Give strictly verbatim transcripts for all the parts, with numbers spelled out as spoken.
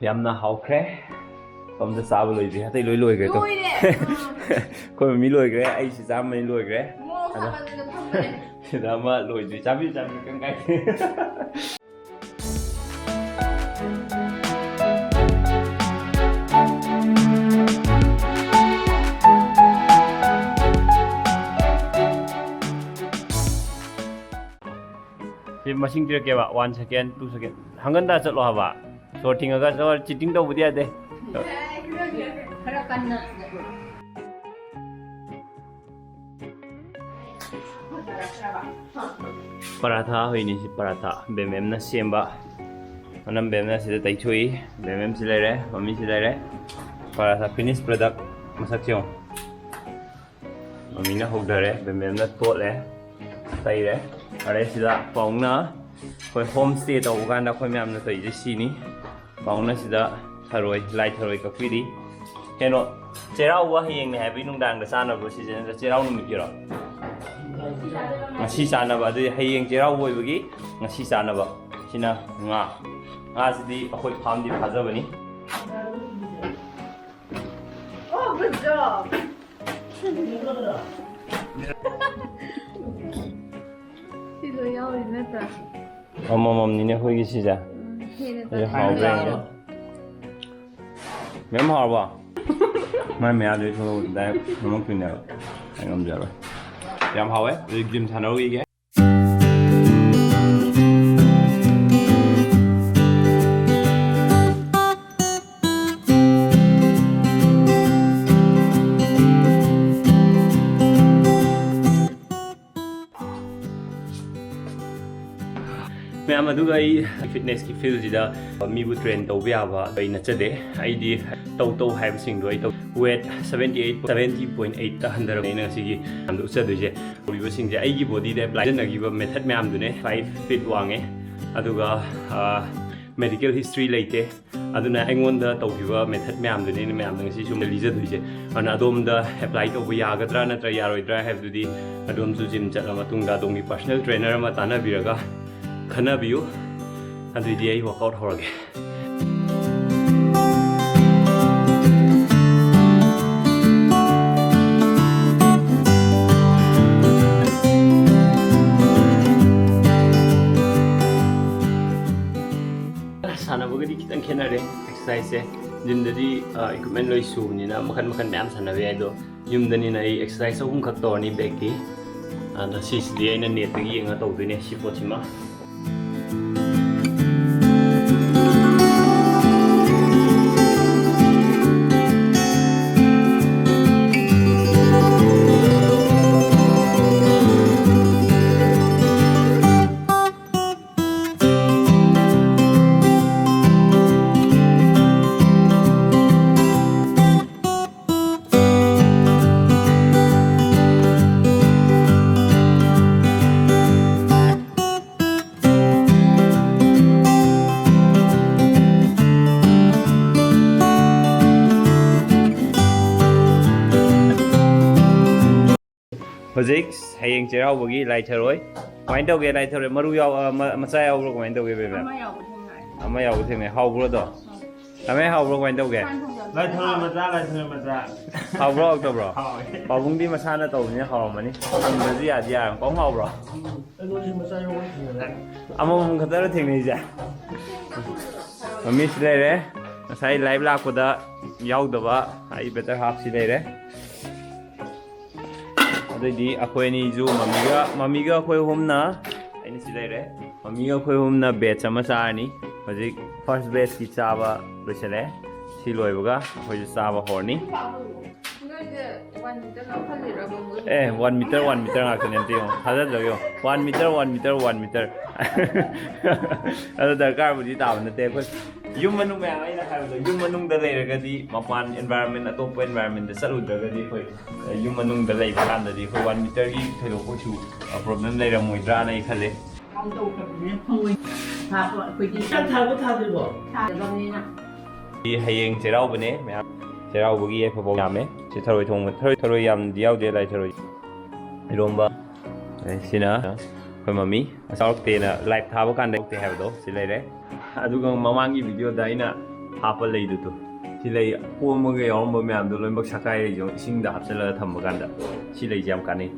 ꯌꯥꯝꯅ ꯍꯥꯎꯈ꯭ꯔꯦ꯫ ꯁꯣꯝꯗ ꯆꯥꯕ ꯂꯣꯏꯗ꯭ꯔꯤ, ꯑꯇꯩ ꯂꯣꯏ ꯂꯣꯏꯈ꯭ꯔꯦ꯫ ꯇꯣ꯫ ꯂꯣꯏꯔꯦ꯫ ꯑꯩꯈꯣꯏ ꯃꯃꯤ ꯂꯣꯏꯈ꯭ꯔꯦ, ꯑꯩꯁꯤ ꯆꯥꯔꯝꯕꯅꯤ, ꯂꯣꯏꯈ꯭ꯔꯦ꯫ ꯃꯣꯔꯣꯛ ꯑꯗꯣ ꯁꯥꯃꯟꯗꯅ ꯐꯝꯕꯅꯦ꯫ ꯁꯤꯗ ꯑꯃ ꯂꯣꯏꯗ꯭ꯔꯤ, ꯆꯥꯕꯤꯌꯨ, ꯆꯥꯕꯤꯌꯨ, ꯀꯩꯝ ꯀꯥꯏꯗꯦ꯫ ꯁꯤ ꯃꯁꯤꯡ ꯊꯤꯔꯛꯀꯦꯕ, one second, two second꯫ ꯍꯪꯒꯟꯗ ꯆꯠꯂꯣ ꯍꯥꯏꯕ꯫ ꯁꯣꯔ ꯊꯤꯡꯉꯒ ꯆꯠꯂꯣ, cheating ꯇꯧꯕꯗꯤ ꯌꯥꯗꯦ꯫ ꯈꯔ ꯀꯟꯅ꯫ ꯄꯔꯥꯊꯥ ꯍꯣꯏꯅꯤ ꯁꯤ, ꯄꯔꯥꯊꯥ ꯕꯦꯝꯕꯦꯝꯅ ꯁꯦꯝꯕ꯫ ꯃꯅꯝ ꯕꯦꯝꯅ ꯁꯤꯗ ꯇꯩꯊꯣꯛꯏ꯫ ꯕꯦꯝꯕꯦꯝ ꯁꯤ ꯂꯩꯔꯦ, ꯃꯃꯤ ꯁꯤ ꯂꯩꯔꯦ꯫ ꯄꯔꯥꯊꯥ finish product ꯃꯁꯛꯁꯦ ꯌꯦꯡꯉꯨ꯫ ꯃꯃꯤꯅ ꯍꯧꯊꯔꯦ, ꯕꯦꯝꯕꯦꯝꯅ ꯇꯣꯠꯂꯦ, ꯇꯩꯔꯦ꯫ ꯑꯗꯩ ꯁꯤꯗ ꯄꯥꯎꯅ ꯑꯩꯈꯣꯏ home stay ꯇꯧꯕ ꯀꯥꯟꯗ ꯑꯩꯈꯣꯏ ꯃꯌꯥꯝꯅ ꯇꯧꯔꯤꯁꯦ ꯁꯤꯅꯤ꯫ ꯄꯥꯎꯅ ꯁꯤꯗ ꯊꯔꯣꯏ, ꯂꯥꯏ ꯊꯔꯣꯏ ꯀꯛꯄꯤꯔꯤ꯫ ꯀꯩꯅꯣ, ꯆꯩꯔꯥꯎꯕ ꯍꯌꯦꯡꯅꯦ ꯍꯥꯏꯕꯒꯤ ꯅꯨꯡꯗꯥꯡꯗ ꯆꯥꯅꯕ꯭ꯔꯣ ꯁꯤꯁꯦ, ꯅꯠꯇ꯭ꯔ ꯆꯩꯔꯥꯎ ꯅꯨꯃꯤꯠꯀꯤꯔꯣ? ꯉꯁꯤ ꯆꯥꯅꯕ꯫ ꯑꯗꯨꯗꯤ ꯍꯌꯦꯡ ꯆꯩꯔꯥꯎꯕ ꯑꯣꯏꯕꯒꯤ ꯉꯁꯤ ꯆꯥꯅꯕ꯫ ꯁꯤꯅ ꯉꯥ꯫ ꯉꯥꯁꯤꯗꯤ ꯑꯩꯈꯣꯏ farmꯗꯤ ꯐꯥꯖꯕꯅꯤ꯫ Oh, good job. ꯁꯤ ꯂꯣꯏ ꯌꯥꯎꯔꯤ ꯅꯠꯇ꯭ꯔꯥ? ꯑꯃꯃꯝꯅꯤꯅꯦ ꯑꯩꯈꯣꯏꯒꯤ ꯁꯤꯁꯦ꯫ ꯎꯝ, ꯍꯦꯟꯅ ꯑꯩ ꯍꯥꯎꯕ꯭ꯔꯥ ꯆꯥꯅꯤꯡꯉꯦ꯫ ꯌꯦꯡꯒꯦ꯫ ꯃꯌꯥꯝ ꯍꯥꯎꯔꯕꯣ? ꯃꯥꯏ ꯃꯌꯥꯗꯨꯗꯤ ꯊꯣꯛꯂꯛꯑꯣ, direct ꯅꯝꯃꯛꯇꯣꯏꯅꯦꯕ꯫ ꯑꯩ ꯉꯝꯖꯔꯣꯏ꯫ ꯌꯥꯝ ꯍꯥꯎꯋꯦ꯫ ꯍꯧꯖꯤꯛ gym ꯁꯥꯟꯅꯔꯨꯈꯤꯒꯦ꯫ ꯃꯌꯥꯝ, ꯑꯗꯨꯒ ꯑꯩ fitnessꯀꯤ fieldꯁꯤꯗ ꯃꯤꯕꯨ train ꯇꯧꯕ ꯌꯥꯕ ꯑꯩ ꯅꯠꯆꯗꯦ꯫ ꯑꯩꯗꯤ ꯇꯧ ꯇꯧ ꯍꯥꯏꯕꯁꯤꯡꯗꯣ ꯑꯩ ꯇꯧ꯫ Weight seventy eight, seventy point eight ꯍꯟꯊꯔꯕꯅꯤ ꯑꯩꯅ ꯉꯁꯤꯒꯤ ꯃꯌꯥꯝꯗꯣ ꯎꯠꯆꯗꯣꯏꯁꯦ꯫ ꯇꯧꯔꯤꯕꯁꯤꯡꯁꯦ ꯑꯩꯒꯤ bodyꯗ apply ꯁꯤꯖꯤꯟꯅꯈꯤꯕ method ꯃꯌꯥꯝꯗꯨꯅꯦ꯫ Five feet ꯋꯥꯡꯉꯦ, ꯑꯗꯨꯒ, ꯑ, medical history ꯂꯩꯇꯦ꯫ ꯑꯗꯨꯅ ꯑꯩꯉꯣꯟꯗ ꯇꯧꯈꯤꯕ method ꯃꯌꯥꯝꯗꯨꯅꯦ ꯑꯩꯅ ꯃꯌꯥꯝꯗ ꯉꯁꯤ ꯁꯨꯝ ꯂꯤꯖꯗꯣꯏꯁꯦ꯫ ꯑꯗꯨꯅ ꯑꯗꯣꯝꯗ apply ꯇꯧꯕ ꯌꯥꯒꯗ꯭ꯔꯥ ꯅꯠꯇ꯭ꯔꯒ ꯌꯥꯔꯣꯏꯗ꯭ꯔꯥ ꯍꯥꯏꯕꯗꯨꯗꯤ ꯑꯗꯣꯝꯁꯨ gym ꯆꯠꯂ ꯃꯇꯨꯡꯗ ꯑꯗꯣꯝꯒꯤ personal trainer ꯑꯃ ꯇꯥꯟꯅꯕꯤꯔꯒ ꯈꯟꯅꯕꯤꯌꯨ꯫ ꯑꯗꯨꯗꯤ ꯑꯩ workout ꯍꯧꯔꯒꯦ꯫ ꯈꯤꯇꯪ ꯈꯦꯠꯅꯔꯦ ꯑꯦꯛꯁꯔꯁꯥꯏꯖꯁꯦ꯫ ꯖꯤꯝꯗꯗꯤ ꯏꯀ꯭ꯋꯤꯞꯃꯦꯟ ꯂꯣꯏ ꯁꯨꯕꯅꯤꯅ ꯃꯈꯟ ꯃꯈꯟ ꯃꯌꯥꯝ ꯁꯥꯟꯅꯕ ꯌꯥꯏ, ꯑꯗꯣ ꯌꯨꯝꯗꯅꯤꯅ ꯑꯩ ꯑꯦꯛꯁꯔꯁꯥꯏꯖ ꯑꯍꯨꯝꯈꯛ ꯇꯧꯔꯅꯤ ꯕꯦꯛꯀꯤ꯫ ꯑꯗ ꯁꯤꯁꯤꯗꯤ ꯑꯩꯅ ꯅꯦꯠꯇꯒꯤ ꯌꯦꯡꯉ ꯇꯧꯗꯣꯏꯅꯦ ꯁꯤ ꯄꯣꯠꯁꯤꯃ꯫ ꯍꯧꯖꯤꯛ ꯍꯌꯦꯡ ꯆꯩꯔꯥꯎꯕꯒꯤ ꯂꯥꯏ ꯊꯔꯣꯏ꯫ ꯀꯃꯥꯏꯅ ꯇꯧꯒꯦ ꯂꯥꯏ ꯊꯔꯣꯏ? ꯃꯔꯨ ꯌꯥꯎ-, ꯑ, ꯃ-, ꯃꯆꯥ ꯌꯥꯎꯕ꯭ꯔꯣ? ꯀꯃꯥꯏꯅ ꯇꯧꯒꯦ ꯕꯦꯕꯦ? ꯑꯃ ꯌꯥꯎꯕ ꯊꯦꯡꯅꯔꯦ꯫ ꯑꯃ ꯌꯥꯎꯕ ꯊꯦꯡꯅꯩ꯫ ꯍꯥꯎꯕ꯭ꯔꯣ ꯑꯗꯣ? ꯍꯥꯎꯋꯦ꯫ ꯀꯃꯥꯏꯅ ꯍꯥꯎꯕ꯭ꯔꯣ? ꯀꯃꯥꯏꯅ ꯇꯧꯒꯦ? ꯐꯥꯟ ꯊꯣꯡ ꯌꯥꯝ ꯂꯥꯏ ꯊꯔꯣꯏ ꯃꯆꯥ, ꯂꯥꯏ ꯊꯔꯣꯏ ꯃꯆꯥ꯫ ꯍꯥꯎꯕ꯭ꯔꯣ ꯍꯥꯎꯇꯕ꯭ꯔꯣ? ꯍꯥꯎꯋꯦ꯫ ꯄꯥꯕꯨꯡꯗꯤ ꯃꯁꯥꯅ ꯇꯧꯕꯅꯤꯅ ꯍꯥꯎꯔꯝꯃꯅꯤ꯫ ꯍꯪꯗ꯭ꯔꯁꯨ ꯌꯥꯗꯤ ꯌꯥꯔꯦ꯫ ꯄꯥꯕꯨꯡ ꯍꯥꯎꯕ꯭ꯔꯣ? ꯑꯩꯉꯣꯟꯗꯁꯨ ꯃꯆꯥ ꯌꯥꯎꯕ ꯊꯦꯡꯅꯔꯦ꯫ ꯑꯃꯃꯝ ꯈꯛꯇꯔ ꯊꯦꯡꯅꯩꯁꯦ? ꯃꯃꯤꯁꯤ ꯂꯩꯔꯦ꯫ ꯉꯁꯥꯏ ꯂꯥꯏꯚ ꯂꯥꯛꯄꯗ ꯌꯥꯎꯗꯕ ꯑꯩ ꯕꯦꯇꯔ ꯍꯥꯞꯁꯤ ꯂꯩꯔꯦ꯫ ꯑꯗꯩꯗꯤ ꯑꯩꯈꯣꯏ ꯑꯅꯤꯁꯨ ꯃꯃꯤꯒ, ꯃꯃꯤꯒ ꯑꯩꯈꯣꯏ ꯑꯍꯨꯝꯅ, ꯑꯩꯅ ꯁꯤ ꯂꯩꯔꯦ꯫ ꯃꯃꯤꯒ ꯑꯩꯈꯣꯏ ꯑꯍꯨꯝꯅ ꯕꯦꯠꯆ ꯑꯃ ꯆꯥꯔꯅꯤ꯫ ꯍꯧꯖꯤꯛ ꯐꯥꯔꯁ ꯕꯦꯠꯆꯀꯤ ꯆꯥꯕ ꯂꯣꯏꯁꯤꯜꯂꯦ꯫ ꯁꯤ ꯂꯣꯏꯕꯒ ꯑꯩꯈꯣꯏꯁꯨ ꯆꯥꯕ ꯍꯧꯔꯅꯤ꯫ ꯅꯣꯏꯁꯦ ꯋꯥꯟ ꯃꯤꯇꯔ ꯂꯧꯈꯠꯂꯤꯔꯕ ꯃꯣꯏ? ꯑꯦ, ꯋꯥꯟ ꯃꯤꯇꯔ, ꯋꯥꯟ ꯃꯤꯇꯔ ꯉꯥꯛꯇꯅꯦ, ꯑꯝꯇ ꯌꯦꯡꯉꯣ꯫ ꯊꯥꯖꯗ꯭ꯔꯒ ꯌꯦꯡꯉꯣ꯫ One metre, one metre, one metre. ꯑꯗꯣ ꯗꯔꯀꯥꯔꯕꯨꯗꯤ ꯇꯥꯕ ꯅꯠꯇꯦ꯫ ꯑꯩꯈꯣꯏ ꯌꯨꯝ ꯃꯅꯨꯡ ꯃꯌꯥꯝ ꯑꯩꯅ ꯍꯥꯏꯕꯗꯣ, ꯌꯨꯝ ꯃꯅꯨꯡꯗ ꯂꯩꯔꯒꯗꯤ ꯃꯄꯥꯟ environment, ꯑꯇꯣꯞꯄ environmentꯗ ꯆꯠꯂꯨꯗ꯭ꯔꯒꯗꯤ ꯑꯩꯈꯣꯏ ꯌꯨꯝ ꯃꯅꯨꯡꯗ ꯂꯩꯕ ꯀꯥꯟꯗꯗꯤ ꯑꯩꯈꯣꯏ ꯋꯥꯟ ꯃꯤꯇꯔꯒꯤ ꯊꯣꯏꯗꯣꯛꯄ ꯀꯩꯁꯨ, ꯑ, ꯄ꯭ꯔꯣꯕ꯭ꯂꯦꯝ ꯂꯩꯔꯝꯃꯣꯏꯗ꯭ꯔꯥꯅ ꯑꯩ ꯈꯜꯂꯦ꯫ ꯀꯥꯎꯟ ꯇꯧꯈ꯭ꯔꯕꯅꯤꯅ ꯐꯪꯉꯣꯏ꯫ ꯊꯥꯕ ꯑꯩꯈꯣꯏꯗꯤ ꯆꯥꯛ ꯊꯥꯕ ꯊꯥꯗ꯭ꯔꯤꯕꯣ? ꯊꯥꯗ꯭ꯔꯕꯅꯤꯅ꯫ ꯁꯤ ꯍꯌꯦꯡ ꯆꯩꯔꯥꯎꯕꯅꯦ ꯃꯌꯥꯝ꯫ ꯆꯩꯔꯥꯎꯕꯒꯤ ꯌꯥꯏꯐꯕ ꯌꯥꯝꯃꯦ꯫ ꯁꯤ ꯊꯔꯣꯏ ꯊꯣꯡꯕ, ꯊꯔꯣꯏ, ꯊꯔꯣꯏ ꯌꯥꯝꯗꯤ ꯌꯥꯎꯗꯦ, ꯂꯥꯏ ꯊꯔꯣꯏ꯫ ꯏꯔꯣꯝꯕ꯫ ꯑꯗꯩ ꯁꯤꯅ ꯑꯩꯈꯣꯏ ꯃꯃꯤ꯫ ꯆꯥꯎꯔꯛꯇꯦꯅ ꯂꯥꯏꯚ ꯊꯥꯕ ꯀꯥꯟꯗ ꯌꯥꯎꯔꯛꯇꯦ ꯍꯥꯏꯕꯗꯣ ꯁꯤ ꯂꯩꯔꯦ꯫ ꯑꯗꯨꯒ ꯃꯃꯥꯡꯒꯤ ꯚꯤꯗꯤꯑꯣꯗ ꯑꯩꯅ ꯍꯥꯞꯄ ꯂꯩꯗꯨꯗꯣ, ꯁꯤ ꯂꯩ ꯄꯣꯝꯃꯒ ꯌꯥꯎꯔꯝꯕ ꯃꯌꯥꯝꯗꯣ ꯂꯣꯏꯅꯃꯛ ꯁꯀꯥꯏꯔ ꯌꯦꯡꯉꯣ, ꯏꯁꯤꯡꯗ ꯍꯥꯞꯆꯤꯜꯂꯒ ꯊꯝꯕ ꯀꯥꯟꯗ꯫ ꯁꯤ ꯂꯩꯁꯦ ꯌꯥꯝ ꯀꯥꯟꯅꯩ꯫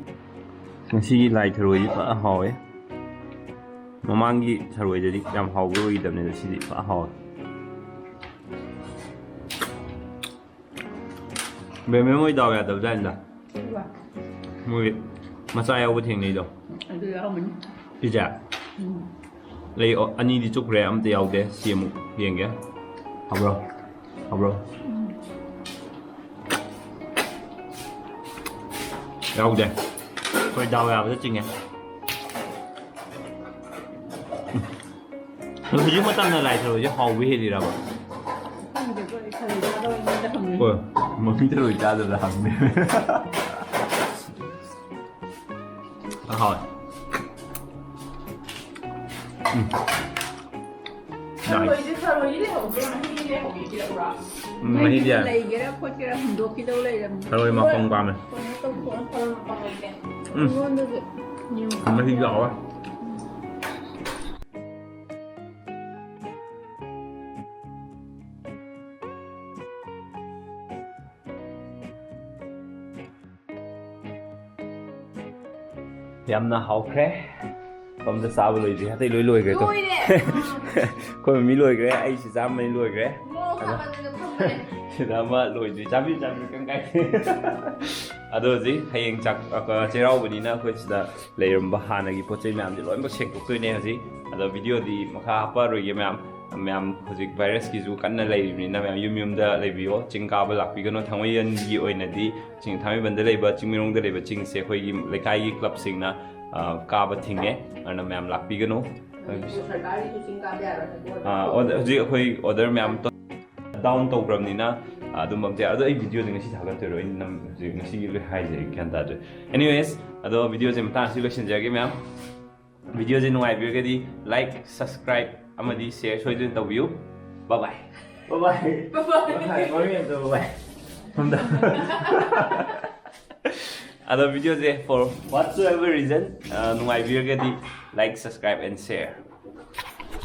ꯉꯁꯤꯒꯤ ꯂꯥꯏ ꯊꯔꯣꯏꯁꯤ ꯐꯖꯅ ꯍꯥꯎꯋꯦ꯫ ꯃꯃꯥꯡꯒꯤ ꯊꯔꯣꯏꯗꯗꯤ ꯌꯥꯝ ꯍꯥꯎꯕ ꯑꯣꯏꯈꯤꯗꯕꯅꯦ, ꯑꯗꯣ ꯁꯤꯗꯤ ꯐꯖꯅ ꯍꯥꯎꯋꯦ꯫ ꯕꯦꯝꯕꯦꯝ ꯍꯣꯏ ꯗꯥꯎ ꯌꯥꯗꯕꯖꯥꯠꯅꯤꯗ꯫ ꯃꯣꯏ ꯃꯆꯥ ꯌꯥꯎꯕ ꯊꯦꯡꯅꯩꯗꯣ꯫ ꯑꯗꯨ ꯌꯥꯎꯔꯝꯃꯅꯤ꯫ ꯁꯤꯁꯦ꯫ ꯎꯝ꯫ ꯂꯩ, ꯑꯣ, ꯑꯅꯤꯗꯤ ꯆꯨꯞꯈ꯭ꯔꯦ, ꯑꯝꯇ ꯌꯥꯎꯗꯦ꯫ ꯁꯤ ꯑꯃꯨꯛ ꯌꯦꯡꯒꯦ꯫ ꯍꯥꯎꯕ꯭ꯔꯣ? ꯍꯥꯎꯕ꯭ꯔꯣ? ꯌꯥꯎꯗꯦ꯫ ꯑꯩꯈꯣꯏ ꯗꯥꯎ ꯌꯥꯕꯗ ꯆꯤꯡꯉꯦ꯫ ꯎꯝ꯫ ꯍꯧꯖꯤꯛ ꯃꯇꯝꯗ ꯂꯥꯏ ꯊꯔꯣꯏꯁꯦ ꯍꯥꯎꯕ ꯍꯦꯜꯂꯤꯔꯕ? ꯈꯪꯗꯦꯀꯣ, ꯑꯩ ꯊꯔꯣꯏ ꯆꯥꯗꯕ ꯃꯤꯗ ꯍꯪꯉꯤ꯫ ꯍꯣꯏ, ꯃꯃꯤ ꯊꯔꯣꯏ ꯆꯥꯗꯕꯗ ꯍꯪꯕꯅꯦ꯫ ꯍꯥꯎꯋꯦ꯫ ꯎꯝ꯫ Nice. ꯊꯔꯣꯏꯁꯦ, ꯊꯔꯣꯏꯗꯤ ꯂꯩꯍꯧꯕ꯭ꯔꯣ? ꯃꯍꯤꯗꯤ ꯂꯩꯍꯧꯕꯤꯗ꯭ꯔꯕ꯭ꯔꯣ? ꯎꯝ, ꯃꯍꯤꯗꯤ ꯌꯥꯏ꯫ ꯂꯩꯒꯦꯔꯥ ꯈꯣꯠꯀꯦꯔꯥ ꯍꯨꯟꯗꯣꯛꯈꯤꯗꯧ ꯂꯩꯔꯝꯅꯤ꯫ ꯊꯔꯣꯏ ꯃꯈꯣꯡ ꯄꯥꯝꯃꯦ꯫ ꯀꯩꯅꯣ ꯇꯧꯊꯣꯛꯑ ꯊꯔꯣꯏ ꯃꯈꯣꯡ ꯂꯩꯇꯦ꯫ ꯎꯝ꯫ ꯑꯩꯉꯣꯟꯗꯁꯨ ꯌꯦꯡꯉꯨ꯫ ꯃꯍꯤꯁꯨ ꯍꯥꯎꯋꯦ꯫ ꯌꯥꯝꯅ ꯍꯥꯎꯈ꯭ꯔꯦ꯫ ꯁꯣꯝꯗ ꯆꯥꯕ ꯂꯣꯏꯗ꯭ꯔꯤ, ꯑꯇꯩ ꯂꯣꯏ ꯂꯣꯏꯈ꯭ꯔꯦ꯫ ꯂꯣꯏꯔꯦ꯫ ꯑꯩꯈꯣꯏ ꯃꯃꯤ ꯂꯣꯏꯈ꯭ꯔꯦ, ꯑꯩ ꯁꯤ ꯆꯥꯝꯃꯅꯤ ꯂꯣꯏꯈ꯭ꯔꯦ꯫ ꯃꯣꯔꯣꯛ ꯍꯥꯞꯄꯗꯨꯅ ꯐꯝꯕꯅꯦ꯫ ꯁꯤꯗ ꯑꯃ ꯂꯣꯏꯗ꯭ꯔꯤ, ꯆꯥꯕꯤꯌꯨ, ꯆꯥꯕꯤꯌꯨ, ꯀꯩꯝ ꯀꯥꯏꯗꯦ꯫ ꯑꯗꯣ ꯍꯧꯖꯤꯛ ꯍꯌꯦꯡ ꯆꯥꯛ, ꯑ, ꯆꯩꯔꯥꯎꯕꯅꯤꯅ ꯑꯩꯈꯣꯏ ꯁꯤꯗ ꯂꯩꯔꯝꯕ ꯍꯥꯟꯅꯒꯤ ꯄꯣꯠ ꯆꯩ ꯃꯌꯥꯝꯁꯦ ꯂꯣꯏꯅꯃꯛ ꯁꯦꯡꯗꯣꯛꯇꯣꯏꯅꯦ ꯍꯧꯖꯤꯛ꯫ ꯑꯗꯣ videoꯗꯤ ꯃꯈꯥ ꯍꯥꯞꯄꯔꯣꯏꯒꯦ ꯃꯌꯥꯝ꯫ ꯃꯌꯥꯝ ꯍꯧꯖꯤꯛ virusꯀꯤꯁꯨ ꯀꯟꯅ ꯂꯩꯔꯤꯕꯅꯤꯅ ꯃꯌꯥꯝ ꯌꯨꯝ ꯌꯨꯝꯗ ꯂꯩꯕꯤꯌꯣ꯫ ꯆꯤꯡ ꯀꯥꯕ ꯂꯥꯛꯄꯤꯒꯅꯨ꯫ ꯊꯥꯡꯃꯩꯕꯟꯒꯤ ꯑꯣꯏꯅꯗꯤ ꯆꯤꯡ, ꯊꯥꯡꯃꯩꯕꯟꯗ ꯂꯩꯕ, ꯆꯤꯡꯃꯩꯔꯣꯡꯗ ꯂꯩꯕ ꯆꯤꯡꯁꯦ ꯑꯩꯈꯣꯏꯒꯤ ꯂꯩꯀꯥꯏꯒꯤ clubꯁꯤꯡꯅ, ꯑ, ꯀꯥꯕ ꯊꯤꯡꯉꯦ꯫ ꯑꯗꯨꯅ ꯃꯌꯥꯝ ꯂꯥꯛꯄꯤꯒꯅꯨ꯫ ꯃꯅꯤꯄꯨꯔ ꯁꯔꯀꯥꯔꯒꯤꯁꯨ ꯆꯤꯡ ꯀꯥꯕ ꯌꯥꯔꯣꯏ ꯍꯥꯏꯕ ꯑꯣꯏꯔꯦ꯫ ꯑ, order, ꯍꯧꯖꯤꯛ ꯑꯩꯈꯣꯏ order ꯃꯌꯥꯝ down ꯇꯧꯈ꯭ꯔꯕꯅꯤꯅ, ꯑ, ꯑꯗꯨꯝꯕ ꯑꯝꯇ ꯌꯥ-, ꯑꯗꯣ ꯑꯩ videoꯗꯤ ꯉꯁꯤ ꯊꯥꯒꯠꯇꯣꯏꯔꯣ? ꯑꯩ ꯅꯝ-, ꯍꯧꯖꯤꯛ ꯉꯁꯤꯒꯤ ꯂꯣꯏ ꯍꯥꯏꯖꯦ, ꯑꯩ ꯒ꯭ꯌꯥꯟ ꯇꯥꯗ꯭ꯔꯦ꯫ Anyways, ꯑꯗꯣ videoꯁꯦ ꯃꯇꯥꯡ ꯑꯁꯤ ꯂꯣꯏꯁꯤꯟꯖꯔꯒꯦ ꯃꯌꯥꯝ꯫ Videoꯁꯦ ꯅꯨꯡꯉꯥꯏꯕꯤꯔꯒꯗꯤ like, subscribe ꯑꯃꯗꯤ share ꯁꯣꯏꯗꯅ ꯇꯧꯕꯤꯌꯨ꯫ Bye bye꯫ Bye bye꯫ Bye bye꯫ Bye bye꯫ ꯃꯃꯤꯡ ꯑꯝꯇ bye bye꯫ ꯁꯣꯝꯗ꯫ ꯑꯗꯣ videoꯁꯦ for whatsoever reason, ꯑ, ꯅꯨꯡꯉꯥꯏꯕꯤꯔꯒꯗꯤ like, subscribe and share꯫